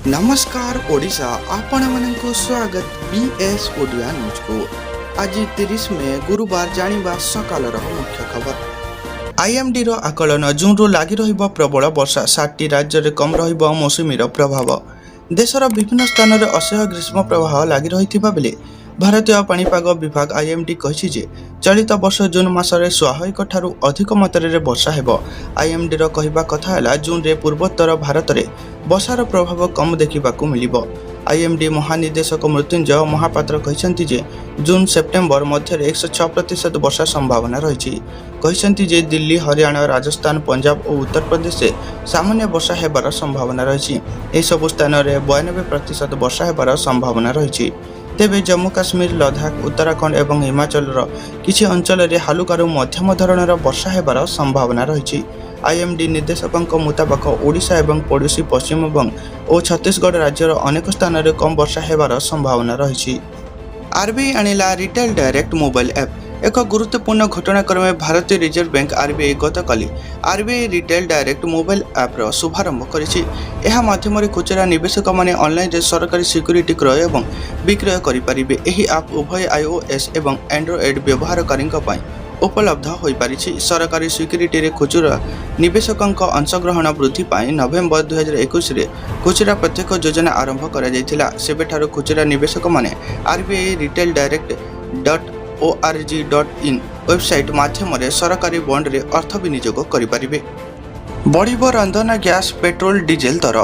ନମସ୍କାର ଓଡ଼ିଶା, ଆପଣମାନଙ୍କୁ ସ୍ୱାଗତ ବିଏସ୍ ଓଡ଼ିଆ ନ୍ୟୁଜକୁ। ଆଜି 30 ମେ, ଗୁରୁବାର। ଜାଣିବା ସକାଳର ମୁଖ୍ୟ ଖବର। ଆଇଏମ୍ଡିର ଆକଳନ, ଜୁନ୍ରୁ ଲାଗି ରହିବ ପ୍ରବଳ ବର୍ଷା, 7ଟି ରାଜ୍ୟରେ କମ୍ ରହିବ ମୌସୁମୀର ପ୍ରଭାବ। ଦେଶର ବିଭିନ୍ନ ସ୍ଥାନରେ ଅସହ୍ୟ ଗ୍ରୀଷ୍ମ ପ୍ରବାହ ଲାଗି ରହିଥିବା ବେଳେ ଭାରତୀୟ ପାଣିପାଗ ବିଭାଗ ଆଇଏମ୍ଡି କହିଛି ଯେ ଚଳିତ ବର୍ଷ ଜୁନ୍ ମାସରେ ସ୍ୱାଭାବିକଠାରୁ ଅଧିକ ମାତ୍ରାରେ ବର୍ଷା ହେବ। ଆଇଏମ୍ଡିର କହିବା କଥା ହେଲା, ଜୁନ୍ରେ ପୂର୍ବୋତ୍ତର ଭାରତରେ ବର୍ଷାର ପ୍ରଭାବ କମ୍ ଦେଖିବାକୁ ମିଳିବ। ଆଇଏମ୍ଡି ମହାନିର୍ଦ୍ଦେଶକ ମୃତ୍ୟୁଞ୍ଜୟ ମହାପାତ୍ର କହିଛନ୍ତି ଯେ ଜୁନ୍ ସେପ୍ଟେମ୍ବର ମଧ୍ୟରେ 106% ବର୍ଷା ସମ୍ଭାବନା ରହିଛି। କହିଛନ୍ତି ଯେ ଦିଲ୍ଲୀ, ହରିୟାଣା, ରାଜସ୍ଥାନ, ପଞ୍ଜାବ ଓ ଉତ୍ତରପ୍ରଦେଶରେ ସାମାନ୍ୟ ବର୍ଷା ହେବାର ସମ୍ଭାବନା ରହିଛି। ଏସବୁ ସ୍ଥାନରେ 92% ବର୍ଷା ହେବାର ସମ୍ଭାବନା ରହିଛି। ତେବେ ଜମ୍ମୁ କାଶ୍ମୀର, ଲଦାଖ, ଉତ୍ତରାଖଣ୍ଡ ଏବଂ ହିମାଚଳର କିଛି ଅଞ୍ଚଳରେ ହାଲୁକାରୁ ମଧ୍ୟମ ଧରଣର ବର୍ଷା ହେବାର ସମ୍ଭାବନା ରହିଛି। ଆଇଏମ୍ଡି ନିର୍ଦ୍ଦେଶକଙ୍କ ମୁତାବକ, ଓଡ଼ିଶା ଏବଂ ପଡ଼ୋଶୀ ପଶ୍ଚିମବଙ୍ଗ ଓ ଛତିଶଗଡ଼ ରାଜ୍ୟର ଅନେକ ସ୍ଥାନରେ କମ୍ ବର୍ଷା ହେବାର ସମ୍ଭାବନା ରହିଛି। ଆରବିଆଇ ଆଣିଲା ରିଟେଲ ଡାଇରେକ୍ଟ ମୋବାଇଲ ଆପ୍। ଏକ ଗୁରୁତ୍ୱପୂର୍ଣ୍ଣ ଘଟଣାକ୍ରମେ ଭାରତୀୟ ରିଜର୍ଭ ବ୍ୟାଙ୍କ ଆରବିଆଇ ଗତକାଲି ଆରବିଆଇ ରିଟେଲ ଡାଇରେକ୍ଟ ମୋବାଇଲ ଆପ୍ର ଶୁଭାରମ୍ଭ କରିଛି। ଏହା ମାଧ୍ୟମରେ ଖୁଚୁରା ନିବେଶକମାନେ ଅନଲାଇନରେ ସରକାରୀ ସିକ୍ୟୁରିଟି କ୍ରୟ ଏବଂ ବିକ୍ରୟ କରିପାରିବେ। ଏହି ଆପ୍ ଉଭୟ ଆଇଓଏସ୍ ଏବଂ ଆଣ୍ଡ୍ରଏଡ୍ ବ୍ୟବହାରକାରୀଙ୍କ ପାଇଁ ଉପଲବ୍ଧ ହୋଇପାରିଛି। ସରକାରୀ ସିକ୍ୟୁରିଟିରେ ଖୁଚୁରା ନିବେଶକଙ୍କ ଅଂଶଗ୍ରହଣ ବୃଦ୍ଧି ପାଇଁ ନଭେମ୍ବର 2021ରେ ଖୁଚୁରା ପ୍ରତ୍ୟକ୍ଷ ଯୋଜନା ଆରମ୍ଭ କରାଯାଇଥିଲା। ସେବେଠାରୁ ଖୁଚୁରା ନିବେଶକମାନେ RBI retail direct.org.in website ମାଧ୍ୟମରେ ସରକାରୀ ବଣ୍ଡରେ ଅର୍ଥ ବିନିଯୋଗ କରିପାରିବେ। ବଢ଼ିବ ରନ୍ଧନ ଗ୍ୟାସ୍, ପେଟ୍ରୋଲ, ଡିଜେଲ ଦର।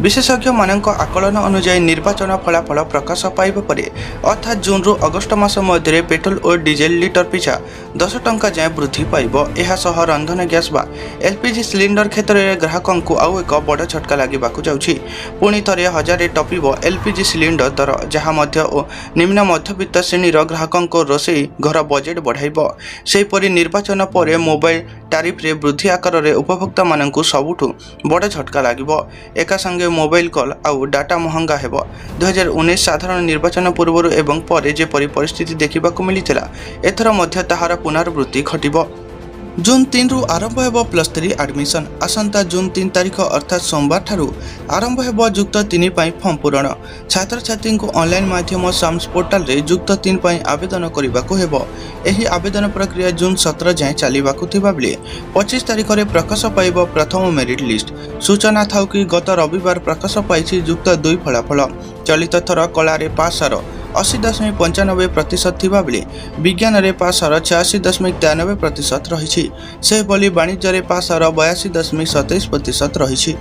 ବିଶେଷଜ୍ଞମାନଙ୍କ ଆକଳନ ଅନୁଯାୟୀ, ନିର୍ବାଚନ ଫଳାଫଳ ପ୍ରକାଶ ପାଇବା ପରେ, ଅର୍ଥାତ୍ ଜୁନ୍ରୁ ଅଗଷ୍ଟ ମାସ ମଧ୍ୟରେ ପେଟ୍ରୋଲ ଓ ଡିଜେଲ ଲିଟର ପିଛା 10 ଟଙ୍କା ଯାଏଁ ବୃଦ୍ଧି ପାଇବ। ଏହା ସହ ରନ୍ଧନ ଗ୍ୟାସ୍ ବା ଏଲ୍ପିଜି ସିଲିଣ୍ଡର କ୍ଷେତ୍ରରେ ଗ୍ରାହକଙ୍କୁ ଆଉ ଏକ ବଡ଼ ଝଟକା ଲାଗିବାକୁ ଯାଉଛି। ପୁଣି ଥରେ ହଜାରେ ଟପିବ ଏଲ୍ପିଜି ସିଲିଣ୍ଡର ଦର, ଯାହା ମଧ୍ୟ ଓ ନିମ୍ନ ମଧ୍ୟବିତ୍ତ ଶ୍ରେଣୀର ଗ୍ରାହକଙ୍କ ରୋଷେଇ ଘର ବଜେଟ୍ ବଢ଼ାଇବ। ସେହିପରି ନିର୍ବାଚନ ପରେ ମୋବାଇଲ ଟାରିଫରେ ବୃଦ୍ଧି ଆକାରରେ ଉପଭୋକ୍ତାମାନଙ୍କୁ ସବୁଠୁ ବଡ଼ ଝଟକା ଲାଗିବ। ଏକା ସଙ୍ଗେ ମୋବାଇଲ କଲ୍ ଆଉ ଡାଟା ମହଙ୍ଗା ହେବ। 2019 ସାଧାରଣ ନିର୍ବାଚନ ପୂର୍ବରୁ ଏବଂ ପରେ ଯେପରି ପରିସ୍ଥିତି ଦେଖିବାକୁ ମିଳିଥିଲା, ଏଥର ମଧ୍ୟ ତାହାର ପୁନରାବୃତ୍ତି ଘଟିବ। ଜୁନ୍ 3ରୁ ଆରମ୍ଭ ହେବ +3 ଆଡମିସନ୍। ଆସନ୍ତା ଜୁନ୍ 3 ତାରିଖ, ଅର୍ଥାତ୍ ସୋମବାରଠାରୁ ଆରମ୍ଭ ହେବ ଯୁକ୍ତ 3 ପାଇଁ ଫର୍ମ ପୂରଣ। ଛାତ୍ରଛାତ୍ରୀଙ୍କୁ ଅନଲାଇନ୍ ମାଧ୍ୟମ ସାମ୍ସ ପୋର୍ଟାଲରେ ଯୁକ୍ତ 3 ପାଇଁ ଆବେଦନ କରିବାକୁ ହେବ। ଏହି ଆବେଦନ ପ୍ରକ୍ରିୟା ଜୁନ୍ 17 ଯାଏଁ ଚାଲିବାକୁ ଥିବା ବେଳେ 25 ତାରିଖରେ ପ୍ରକାଶ ପାଇବ ପ୍ରଥମ ମେରିଟ୍ ଲିଷ୍ଟ। ସୂଚନା ଥାଉ କି, ଗତ ରବିବାର ପ୍ରକାଶ ପାଇଛି ଯୁକ୍ତ 2 ଫଳାଫଳ। ଚଳିତ ଥର କଳାରେ ପାସ୍ ହାର 80.95% ଥିବାବେଳେ ବିଜ୍ଞାନରେ ପାସ୍ ହାର 86.93% ରହିଛି। ସେହିଭଳି ବାଣିଜ୍ୟରେ ପାସ୍ ହାର 82.27% ରହିଛି।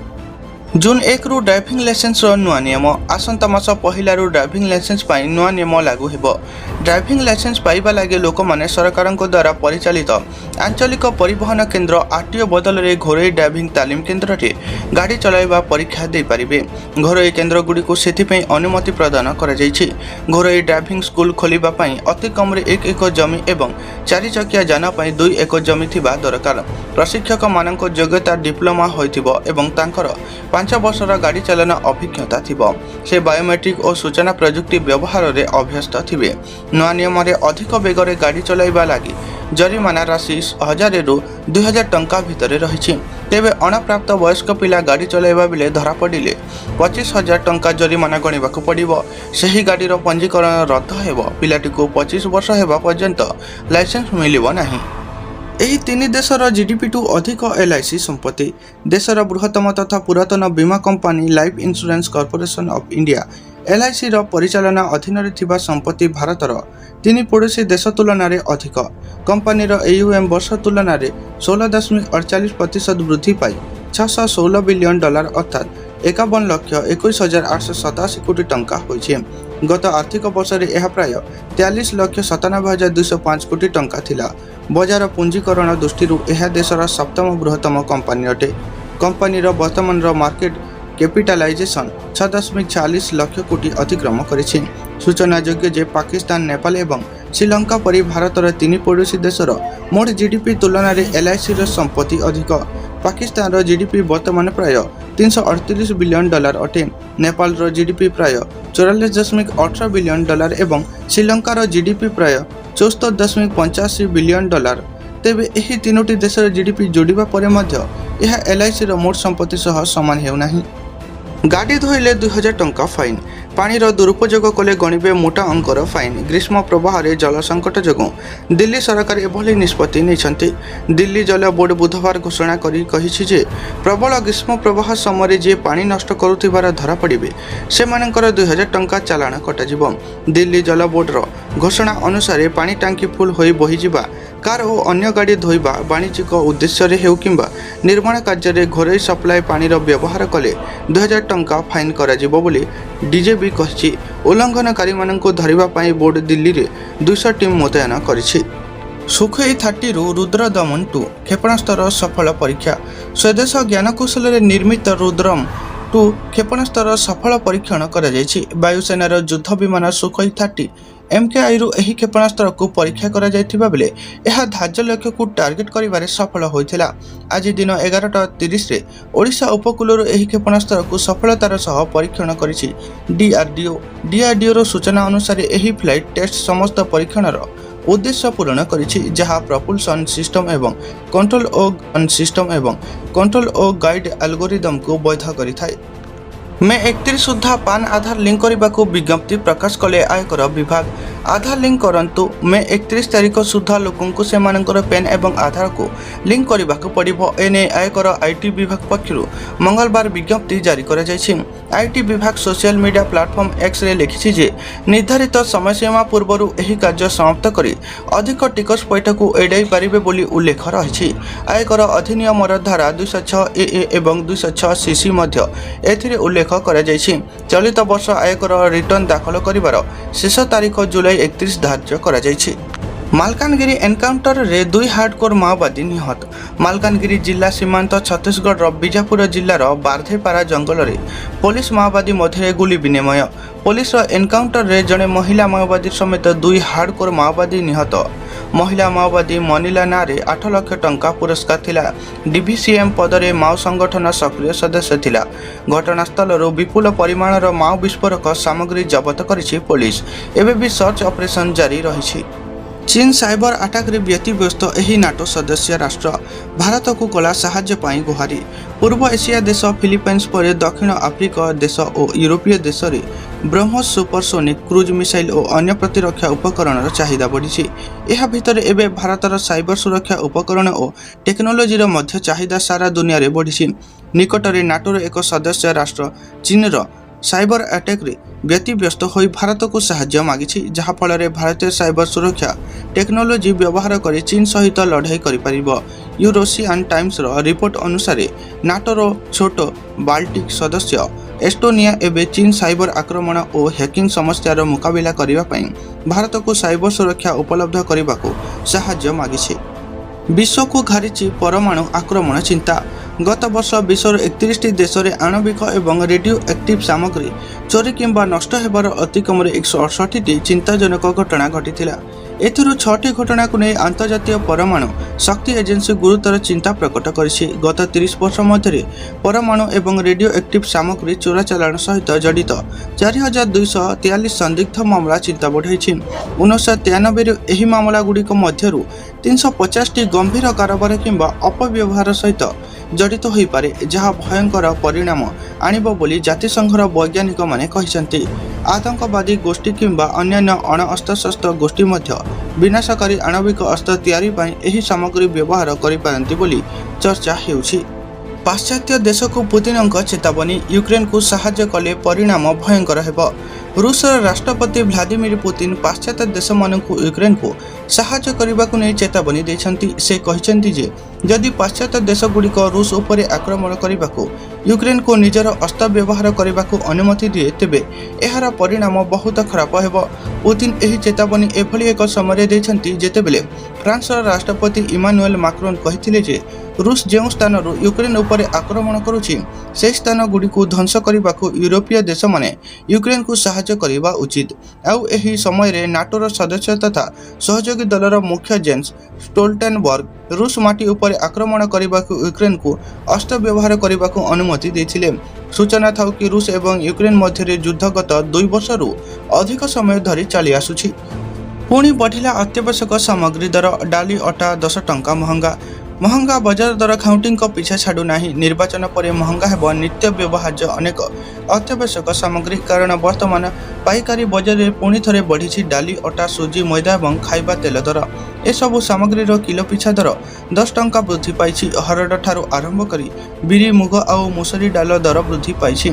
ଜୁନ୍ 1ରୁ ଡ୍ରାଇଭିଂ ଲାଇସେନ୍ସର ନୂଆ ନିୟମ। ଆସନ୍ତା ମାସ 1ରୁ ଡ୍ରାଇଭିଂ ଲାଇସେନ୍ସ ପାଇଁ ନୂଆ ନିୟମ ଲାଗୁ ହେବ। ଡ୍ରାଇଭିଂ ଲାଇସେନ୍ସ ପାଇବା ଲାଗି ଲୋକମାନେ ସରକାରଙ୍କ ଦ୍ୱାରା ପରିଚାଳିତ ଆଞ୍ଚଳିକ ପରିବହନ କେନ୍ଦ୍ର ଆରଟିଓ ବଦଳରେ ଘରୋଇ ଡ୍ରାଇଭିଂ ତାଲିମ କେନ୍ଦ୍ରରେ ଗାଡ଼ି ଚଳାଇବା ପରୀକ୍ଷା ଦେଇପାରିବେ। ଘରୋଇ କେନ୍ଦ୍ରଗୁଡ଼ିକୁ ସେଥିପାଇଁ ଅନୁମତି ପ୍ରଦାନ କରାଯାଇଛି। ଘରୋଇ ଡ୍ରାଇଭିଂ ସ୍କୁଲ ଖୋଲିବା ପାଇଁ ଅତି କମରେ 1 ଏକର ଜମି ଏବଂ ଚାରିଚକିଆ ଯାନ ପାଇଁ 2 ଏକର ଜମି ଥିବା ଦରକାର। ପ୍ରଶିକ୍ଷକମାନଙ୍କ ଯୋଗ୍ୟତା ଡିପ୍ଲୋମା ହୋଇଥିବ ଏବଂ ତାଙ୍କର 5 ବର୍ଷର ଗାଡ଼ି ଚାଳନା ଅଭିଜ୍ଞତା ଥିବ। ସେ ବାୟୋମେଟ୍ରିକ୍ ଓ ସୂଚନା ପ୍ରଯୁକ୍ତି ବ୍ୟବହାରରେ ଅଭ୍ୟସ୍ତ ଥିବେ। ନୂଆ ନିୟମରେ ଅଧିକ ବେଗରେ ଗାଡ଼ି ଚଳାଇବା ଲାଗି ଜରିମାନା ରାଶି 1000ରୁ 2000 ଟଙ୍କା ଭିତରେ ରହିଛି। ତେବେ ଅଣପ୍ରାପ୍ତ ବୟସ୍କ ପିଲା ଗାଡ଼ି ଚଳାଇବା ବେଳେ ଧରାପଡ଼ିଲେ 25,000 ଟଙ୍କା ଜରିମାନା ଗଣିବାକୁ ପଡ଼ିବ। ସେହି ଗାଡ଼ିର ପଞ୍ଜୀକରଣ ରଦ୍ଦ ହେବ। ପିଲାଟିକୁ 25 ବର୍ଷ ହେବା ପର୍ଯ୍ୟନ୍ତ ଲାଇସେନ୍ସ ମିଳିବ ନାହିଁ। ଏହି ତିନି ଦେଶର ଜିଡିପିଠୁ ଅଧିକ ଏଲ୍ଆଇସି ସମ୍ପତ୍ତି। ଦେଶର ବୃହତ୍ତମ ତଥା ପୁରାତନ ବୀମା କମ୍ପାନୀ Life Insurance Corporation of India, ଏଲ୍ଆଇସିର ପରିଚାଳନା ଅଧୀନରେ ଥିବା ସମ୍ପତ୍ତି ଭାରତର ତିନି ପଡ଼ୋଶୀ ଦେଶ ତୁଳନାରେ ଅଧିକ। କମ୍ପାନୀର ଏୟୁଏମ୍ ବର୍ଷ ତୁଳନାରେ 16.48% ବୃଦ୍ଧି ପାଇ 616 ବିଲିୟନ ଡଲାର, ଅର୍ଥାତ୍ 51,21,887 କୋଟି ଟଙ୍କା ହୋଇଛି। ଗତ ଆର୍ଥିକ ବର୍ଷରେ ଏହା ପ୍ରାୟ 43,97,205 କୋଟି ଟଙ୍କା ଥିଲା। ବଜାର ପୁଞ୍ଜିକରଣ ଦୃଷ୍ଟିରୁ ଏହା ଦେଶର ସପ୍ତମ ବୃହତ୍ତମ କମ୍ପାନୀ ଅଟେ। କମ୍ପାନୀର ବର୍ତ୍ତମାନର ମାର୍କେଟ କ୍ୟାପିଟାଲାଇଜେସନ୍ 6.46 ଲକ୍ଷ କୋଟି ଅତିକ୍ରମ କରିଛି। ସୂଚନାଯୋଗ୍ୟ ଯେ ପାକିସ୍ତାନ, ନେପାଳ ଏବଂ ଶ୍ରୀଲଙ୍କା ପରି ଭାରତର ତିନି ପଡ଼ୋଶୀ ଦେଶର ମୋଟ ଜିଡିପି ତୁଳନାରେ ଏଲ୍ଆଇସିର ସମ୍ପତ୍ତି ଅଧିକ। ପାକିସ୍ତାନର ଜିଡିପି ବର୍ତ୍ତମାନ ପ୍ରାୟ 338 ବିଲିୟନ ଡଲାର ଅଟେ। ନେପାଳର ଜିଡିପି ପ୍ରାୟ 44.18 ବିଲିୟନ ଡଲାର ଏବଂ ଶ୍ରୀଲଙ୍କାର ଜିଡିପି ପ୍ରାୟ 74.85 ବିଲିୟନ ଡଲାର। ତେବେ ଏହି ତିନୋଟି ଦେଶର ଜିଡିପି ଯୋଡ଼ିବା ପରେ ମଧ୍ୟ ଏହା ଏଲ୍ଆଇସିର ମୋଟ ସମ୍ପତ୍ତି ସହ ସମାନ ହେଉନାହିଁ। ଗାଡ଼ି ଧୋଇଲେ 2000 ଟଙ୍କା ଫାଇନ୍। ପାଣିର ଦୁରୁପଯୋଗ କଲେ ଗଣିବେ ମୋଟା ଅଙ୍କର ଫାଇନ୍। ଗ୍ରୀଷ୍ମ ପ୍ରବାହରେ ଜଳ ସଙ୍କଟ ଯୋଗୁଁ ଦିଲ୍ଲୀ ସରକାର ଏଭଳି ନିଷ୍ପତ୍ତି ନେଇଛନ୍ତି। ଦିଲ୍ଲୀ ଜଳ ବୋର୍ଡ ବୁଧବାର ଘୋଷଣା କରି କହିଛି ଯେ, ପ୍ରବଳ ଗ୍ରୀଷ୍ମ ପ୍ରବାହ ସମୟରେ ଯିଏ ପାଣି ନଷ୍ଟ କରୁଥିବାର ଧରାପଡ଼ିବେ, ସେମାନଙ୍କର 2000 ଟଙ୍କା ଚାଲାଣ କଟାଯିବ। ଦିଲ୍ଲୀ ଜଳ ବୋର୍ଡର ଘୋଷଣା ଅନୁସାରେ, ପାଣି ଟାଙ୍କି ଫୁଲ୍ ହୋଇ ବୋହିଯିବା, କାର୍ ଓ ଅନ୍ୟ ଗାଡ଼ି ଧୋଇବା, ବାଣିଜ୍ୟିକ ଉଦ୍ଦେଶ୍ୟରେ ହେଉ କିମ୍ବା ନିର୍ମାଣ କାର୍ଯ୍ୟରେ ଘରୋଇ ସପ୍ଲାଏ ପାଣିର ବ୍ୟବହାର କଲେ 2000 ଟଙ୍କା ଫାଇନ୍ କରାଯିବ ବୋଲି ଡିଜେବି କହିଛି। ଉଲ୍ଲଂଘନକାରୀମାନଙ୍କୁ ଧରିବା ପାଇଁ ବୋର୍ଡ ଦିଲ୍ଲୀରେ 200 ଟିମ୍ ମୁତୟନ କରିଛି। ସୁଖୋଇ 30ରୁ ରୁଦ୍ରଦମନ 2 କ୍ଷେପଣାସ୍ତ୍ରର ସଫଳ ପରୀକ୍ଷା। ସ୍ୱଦେଶ ଜ୍ଞାନକୌଶଳରେ ନିର୍ମିତ ରୁଦ୍ରମ 2 କ୍ଷେପଣାସ୍ତ୍ରର ସଫଳ ପରୀକ୍ଷଣ କରାଯାଇଛି। ବାୟୁସେନାର ଯୁଦ୍ଧ ବିମାନ ସୁଖୋଇ 30 ଏମ୍କେଆଇରୁ ଏହି କ୍ଷେପଣାସ୍ତ୍ରକୁ ପରୀକ୍ଷା କରାଯାଇଥିବା ବେଳେ ଏହା ଧାର୍ଯ୍ୟ ଲକ୍ଷ୍ୟକୁ ଟାର୍ଗେଟ କରିବାରେ ସଫଳ ହୋଇଥିଲା। ଆଜି ଦିନ 11ଟା 30ରେ ଓଡ଼ିଶା ଉପକୂଳରୁ ଏହି କ୍ଷେପଣାସ୍ତ୍ରକୁ ସଫଳତାର ସହ ପରୀକ୍ଷଣ କରିଛି ଡିଆର୍ଡିଓ। ଡିଆର୍ଡିଓର ସୂଚନା ଅନୁସାରେ, ଏହି ଫ୍ଲାଇଟ୍ ଟେଷ୍ଟ ସମସ୍ତ ପରୀକ୍ଷଣର ଉଦ୍ଦେଶ୍ୟ ପୂରଣ କରିଛି, ଯାହା ପ୍ରପୁଲସନ୍ ସିଷ୍ଟମ ଏବଂ କଣ୍ଟ୍ରୋଲ ଓ ସିଷ୍ଟମ ଏବଂ କଣ୍ଟ୍ରୋଲ ଓ ଗାଇଡ୍ ଆଲଗୋରିଦମକୁ ବୈଧ କରିଥାଏ। ମେ 31 ସୁଦ୍ଧା ପାନ୍ ଆଧାର ଲିଙ୍କ କରିବାକୁ ବିଜ୍ଞପ୍ତି ପ୍ରକାଶ କଲେ ଆୟକର ବିଭାଗ। ଆଧାର ଲିଙ୍କ କରନ୍ତୁ। ମେ 31 ତାରିଖ ସୁଦ୍ଧା ଲୋକଙ୍କୁ ସେମାନଙ୍କର ପ୍ୟାନ୍ ଏବଂ ଆଧାରକୁ ଲିଙ୍କ କରିବାକୁ ପଡ଼ିବ। ଏନେଇ ଆୟକର IT ବିଭାଗ ପକ୍ଷରୁ ମଙ୍ଗଳବାର ବିଜ୍ଞପ୍ତି ଜାରି କରାଯାଇଛି। IT ବିଭାଗ ସୋସିଆଲ ମିଡିଆ ପ୍ଲାଟଫର୍ମ ଏକ୍ସରେ ଲେଖିଛି ଯେ, ନିର୍ଦ୍ଧାରିତ ସମୟସୀମା ପୂର୍ବରୁ ଏହି କାର୍ଯ୍ୟ ସମାପ୍ତ କରି ଅଧିକ ଟିକସ ପଇଠକୁ ଏଡ଼ାଇ ପାରିବେ ବୋଲି ଉଲ୍ଲେଖ ରହିଛି। ଆୟକର ଅଧିନିୟମର ଧାରା 206 ଏଏ ଏବଂ 206 ସିସି ମଧ୍ୟ ଏଥିରେ ଉଲ୍ଲେଖ କରାଯାଇଛି। ଚଳିତ ବର୍ଷ ଆୟକର ରିଟର୍ଣ୍ଣ ଦାଖଲ କରିବାର ଶେଷ ତାରିଖ ଜୁଲାଇ 31 ଧାର୍ଯ୍ୟ କରାଯାଇଛି। ମାଲକାନଗିରି ଏନକାଉଣ୍ଟରରେ ଦୁଇ ହାର୍ଡକୋର ମାଓବାଦୀ ନିହତ। ମାଲକାନଗିରି ଜିଲ୍ଲା ସୀମାନ୍ତ ଛତିଶଗଡ଼ର ବିଜାପୁର ଜିଲ୍ଲାର ବାର୍ଧେପାରା ଜଙ୍ଗଲରେ ପୋଲିସ ମାଓବାଦୀ ମଧ୍ୟରେ ଗୁଳି ବିନିମୟ। ପୋଲିସର ଏନକାଉଣ୍ଟରରେ ଜଣେ ମହିଳା ମାଓବାଦୀ ସମେତ ଦୁଇ ହାର୍ଡକୋର ମାଓବାଦୀ ନିହତ। ମହିଳା ମାଓବାଦୀ ମନିଲା ନାଁରେ 8 ଲକ୍ଷ ଟଙ୍କା ପୁରସ୍କାର ଥିଲା। ଡିଭିସିଏମ୍ ପଦରେ ମାଓ ସଂଗଠନ ସକ୍ରିୟ ସଦସ୍ୟ ଥିଲା। ଘଟଣାସ୍ଥଳରୁ ବିପୁଳ ପରିମାଣର ମାଓ ବିସ୍ଫୋରକ ସାମଗ୍ରୀ ଜବତ କରିଛି ପୋଲିସ। ଏବେ ବି ସର୍ଚ୍ଚ ଅପରେସନ ଜାରି ରହିଛି। ଚୀନ ସାଇବର ଆଟାକରେ ବ୍ୟତିବ୍ୟସ୍ତ ଏହି ନାଟୋ ସଦସ୍ୟ ରାଷ୍ଟ୍ର, ଭାରତକୁ କଲା ସାହାଯ୍ୟ ପାଇଁ ଗୁହାରି। ପୂର୍ବ ଏସିଆ ଦେଶ ଫିଲିପାଇନ୍ସ ପରେ ଦକ୍ଷିଣ ଆଫ୍ରିକା ଦେଶ ଓ ୟୁରୋପୀୟ ଦେଶରେ ବ୍ରହ୍ମୋସ ସୁପରସୋନିକ୍ କ୍ରୁଜ୍ ମିସାଇଲ୍ ଓ ଅନ୍ୟ ପ୍ରତିରକ୍ଷା ଉପକରଣର ଚାହିଦା ବଢ଼ିଛି। ଏହା ଭିତରେ ଏବେ ଭାରତର ସାଇବର ସୁରକ୍ଷା ଉପକରଣ ଓ ଟେକ୍ନୋଲୋଜିର ମଧ୍ୟ ଚାହିଦା ସାରା ଦୁନିଆରେ ବଢ଼ିଛି। ନିକଟରେ ନାଟୋର ଏକ ସଦସ୍ୟ ରାଷ୍ଟ୍ର ଚୀନର ସାଇବର ଆଟାକରେ ବ୍ୟତିବ୍ୟସ୍ତ ହୋଇ ଭାରତକୁ ସାହାଯ୍ୟ ମାଗିଛି, ଯାହାଫଳରେ ଭାରତୀୟ ସାଇବର ସୁରକ୍ଷା ଟେକ୍ନୋଲୋଜି ବ୍ୟବହାର କରି ଚୀନ ସହିତ ଲଢ଼େଇ କରିପାରିବ। ୟୁରୋସିଆନ୍ ଟାଇମ୍ସର ରିପୋର୍ଟ ଅନୁସାରେ, ନାଟୋର ଛୋଟ ବାଲ୍ଟିକ୍ ସଦସ୍ୟ ଏଷ୍ଟୋନିଆ ଏବେ ଚୀନ ସାଇବର ଆକ୍ରମଣ ଓ ହ୍ୟାକିଂ ସମସ୍ୟାର ମୁକାବିଲା କରିବା ପାଇଁ ଭାରତକୁ ସାଇବର ସୁରକ୍ଷା ଉପଲବ୍ଧ କରିବାକୁ ସାହାଯ୍ୟ ମାଗିଛି। ବିଶ୍ୱକୁ ଘାରିଛି ପରମାଣୁ ଆକ୍ରମଣ ଚିନ୍ତା। ଗତ ବର୍ଷ ବିଶ୍ୱର 31ଟି ଦେଶରେ ଆଣବିକ ଏବଂ ରେଡିଓ ଆକ୍ଟିଭ୍ ସାମଗ୍ରୀ ଚୋରି କିମ୍ବା ନଷ୍ଟ ହେବାର ଅତିକମରେ 168ଟି ଚିନ୍ତାଜନକ ଘଟଣା ଘଟିଥିଲା। ଏଥିରୁ ଛଅଟି ଘଟଣାକୁ ନେଇ ଆନ୍ତର୍ଜାତୀୟ ପରମାଣୁ ଶକ୍ତି ଏଜେନ୍ସି ଗୁରୁତର ଚିନ୍ତା ପ୍ରକଟ କରିଛି। ଗତ 30 ବର୍ଷ ମଧ୍ୟରେ ପରମାଣୁ ଏବଂ ରେଡିଓ ଆକ୍ଟିଭ୍ ସାମଗ୍ରୀ ଚୋରାଚାଲାଣ ସହିତ ଜଡ଼ିତ 4243 ସନ୍ଦିଗ୍ଧ ମାମଲା ଚିନ୍ତା ବଢ଼ାଇଛି। 1993ରୁ ଏହି ମାମଲାଗୁଡ଼ିକ ମଧ୍ୟରୁ 350ଟି ଗମ୍ଭୀର କାରବାର କିମ୍ବା ଅପବ୍ୟବହାର ସହିତ ଜଡ଼ିତ ହୋଇପାରେ, ଯାହା ଭୟଙ୍କର ପରିଣାମ ଆଣିବ ବୋଲି ଜାତିସଂଘର ବୈଜ୍ଞାନିକମାନେ କହିଛନ୍ତି। ଆତଙ୍କବାଦୀ ଗୋଷ୍ଠୀ କିମ୍ବା ଅନ୍ୟାନ୍ୟ ଅଣ ଅସ୍ତ୍ରଶସ୍ତ୍ର ଗୋଷ୍ଠୀ ମଧ୍ୟ ବିନାଶକାରୀ ଆଣବିକ ଅସ୍ତ୍ର ତିଆରି ପାଇଁ ଏହି ସାମଗ୍ରୀ ବ୍ୟବହାର କରିପାରନ୍ତି ବୋଲି ଚର୍ଚ୍ଚା ହେଉଛି। ପାଶ୍ଚାତ୍ୟ ଦେଶକୁ ପୁତିନଙ୍କ ଚେତାବନୀ, ୟୁକ୍ରେନକୁ ସାହାଯ୍ୟ କଲେ ପରିଣାମ ଭୟଙ୍କର ହେବ। ରୁଷର ରାଷ୍ଟ୍ରପତି ଭ୍ଲାଦିମିର ପୁତିନ ପାଶ୍ଚାତ୍ୟ ଦେଶମାନଙ୍କୁ ୟୁକ୍ରେନକୁ ସାହାଯ୍ୟ କରିବାକୁ ନେଇ ଚେତାବନୀ ଦେଇଛନ୍ତି। ସେ କହିଛନ୍ତି ଯେ, ଯଦି ପାଶ୍ଚାତ୍ୟ ଦେଶଗୁଡ଼ିକ ରୁଷ ଉପରେ ଆକ୍ରମଣ କରିବାକୁ ୟୁକ୍ରେନକୁ ନିଜର ଅସ୍ତ୍ର ବ୍ୟବହାର କରିବାକୁ ଅନୁମତି ଦିଏ, ତେବେ ଏହାର ପରିଣାମ ବହୁତ ଖରାପ ହେବ। ପୁତିନ ଏହି ଚେତାବନୀ ଏଭଳି ଏକ ସମୟରେ ଦେଇଛନ୍ତି, ଯେତେବେଳେ ଫ୍ରାନ୍ସର ରାଷ୍ଟ୍ରପତି ଇମାନୁଏଲ ମାକ୍ରୋନ କହିଥିଲେ ଯେ, ରୁଷ ଯେଉଁ ସ୍ଥାନରୁ ୟୁକ୍ରେନ ଉପରେ ଆକ୍ରମଣ କରୁଛି, ସେହି ସ୍ଥାନଗୁଡ଼ିକୁ ଧ୍ୱଂସ କରିବାକୁ ୟୁରୋପୀୟ ଦେଶମାନେ ୟୁକ୍ରେନକୁ ସାହାଯ୍ୟ କରିବା ଉଚିତ। ଆଉ ଏହି ସମୟରେ ନାଟୋର ସଦସ୍ୟ ତଥା ସହଯୋଗୀ ଦଳର ମୁଖ୍ୟ ଜେନ୍ସ ଷ୍ଟୋଲଟେନବର୍ଗ ରୁଷ ମାଟି ଉପରେ ଆକ୍ରମଣ କରିବାକୁ ୟୁକ୍ରେନକୁ ଅସ୍ତ୍ର ବ୍ୟବହାର କରିବାକୁ ଅନୁମତି ଦେଇଥିଲେ। ସୂଚନା ଥାଉ କି, ରୁଷ ଏବଂ ୟୁକ୍ରେନ ମଧ୍ୟରେ ଯୁଦ୍ଧ ଗତ 2 ବର୍ଷରୁ ଅଧିକ ସମୟ ଧରି ଚାଲି ଆସୁଛି। ପୁଣି ବଢ଼ିଲା ଅତ୍ୟାବଶ୍ୟକ ସାମଗ୍ରୀ ଦର। ଡାଲି, ଅଟା 10 ଟଙ୍କା ମହଙ୍ଗା। ମହଙ୍ଗା ବଜାର ଦର ଖାଉଟିଙ୍କ ପିଛା ଛାଡ଼ୁନାହିଁ। ନିର୍ବାଚନ ପରେ ମହଙ୍ଗା ହେବ ନିତ୍ୟ ବ୍ୟବହାର୍ଯ୍ୟ ଅନେକ ଅତ୍ୟାବଶ୍ୟକ ସାମଗ୍ରୀ। କାରଣ ବର୍ତ୍ତମାନ ପାଇକାରୀ ବଜାରରେ ପୁଣି ଥରେ ବଢ଼ିଛି ଡାଲି, ଅଟା, ସୁଜି, ମଇଦା ଏବଂ ଖାଇବା ତେଲ ଦର। ଏସବୁ ସାମଗ୍ରୀର କିଲୋ ପିଛା ଦର 10 ଟଙ୍କା ବୃଦ୍ଧି ପାଇଛି। ହରଡ଼ ଠାରୁ ଆରମ୍ଭ କରି ବିରି, ମୁଗ ଆଉ ମୁସୁରୀ ଡାଲ ଦର ବୃଦ୍ଧି ପାଇଛି।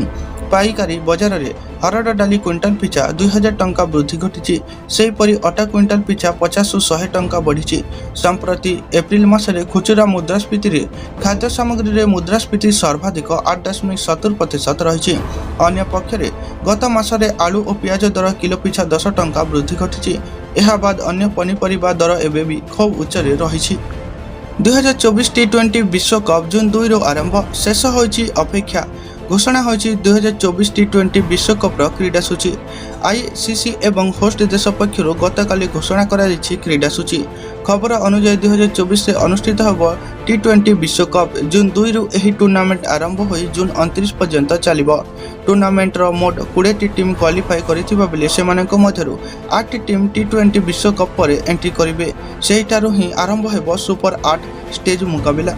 ପାଇକାରୀ ବଜାରରେ ହରଡ଼ ଡାଲି କୁଇଣ୍ଟାଲ ପିଛା 2000 ଟଙ୍କା ବୃଦ୍ଧି ଘଟିଛି। ସେହିପରି ଅଟା କୁଇଣ୍ଟାଲ ପିଛା 50ରୁ 100 ଟଙ୍କା ବଢ଼ିଛି। ସମ୍ପ୍ରତି ଏପ୍ରିଲ ମାସରେ ଖୁଚୁରା ମୁଦ୍ରାସ୍ଫୀତିରେ ଖାଦ୍ୟ ସାମଗ୍ରୀରେ ମୁଦ୍ରାସ୍ଫୀତି ସର୍ବାଧିକ 8.70% ରହିଛି। ଅନ୍ୟପକ୍ଷରେ ଗତ ମାସରେ ଆଳୁ ଓ ପିଆଜ ଦର କିଲୋ ପିଛା 10 ଟଙ୍କା ବୃଦ୍ଧି ଘଟିଛି। ଏହା ବାଦ ଅନ୍ୟ ପନିପରିବା ଦର ଏବେ ବି ଖୁବ୍ ଉଚ୍ଚରେ ରହିଛି। 2024 ଟି-20 ବିଶ୍ୱକପ୍ ଜୁନ୍ 2ରୁ ଆରମ୍ଭ, ଶେଷ ହୋଇଛି ଅପେକ୍ଷା। ଘୋଷଣା ହୋଇଛି 2024 ଟି-20 ବିଶ୍ୱକପ୍ର କ୍ରୀଡ଼ା ସୂଚୀ। ଆଇସିସି ଏବଂ ହୋଷ୍ଟ ଦେଶ ପକ୍ଷରୁ ଗତକାଲି ଘୋଷଣା କରାଯାଇଛି କ୍ରୀଡ଼ା ସୂଚୀ। ଖବର ଅନୁଯାୟୀ, 2024ରେ ଅନୁଷ୍ଠିତ ହେବ ଟି-20 ବିଶ୍ୱକପ୍। ଜୁନ୍ 2ରୁ ଏହି ଟୁର୍ଣ୍ଣାମେଣ୍ଟ ଆରମ୍ଭ ହୋଇ ଜୁନ୍ 29 ପର୍ଯ୍ୟନ୍ତ ଚାଲିବ। ଟୁର୍ଣ୍ଣାମେଣ୍ଟର ମୋଟ 20ଟି ଟିମ୍ କ୍ୱାଲିଫାଇ କରିଥିବା ବେଳେ ସେମାନଙ୍କ ମଧ୍ୟରୁ ଆଠଟି ଟିମ୍ ଟି-20 ବିଶ୍ୱକପ୍ ପରେ ଏଣ୍ଟ୍ରି କରିବେ। ସେହିଠାରୁ ହିଁ ଆରମ୍ଭ ହେବ ସୁପର 8 ଷ୍ଟେଜ୍ ମୁକାବିଲା।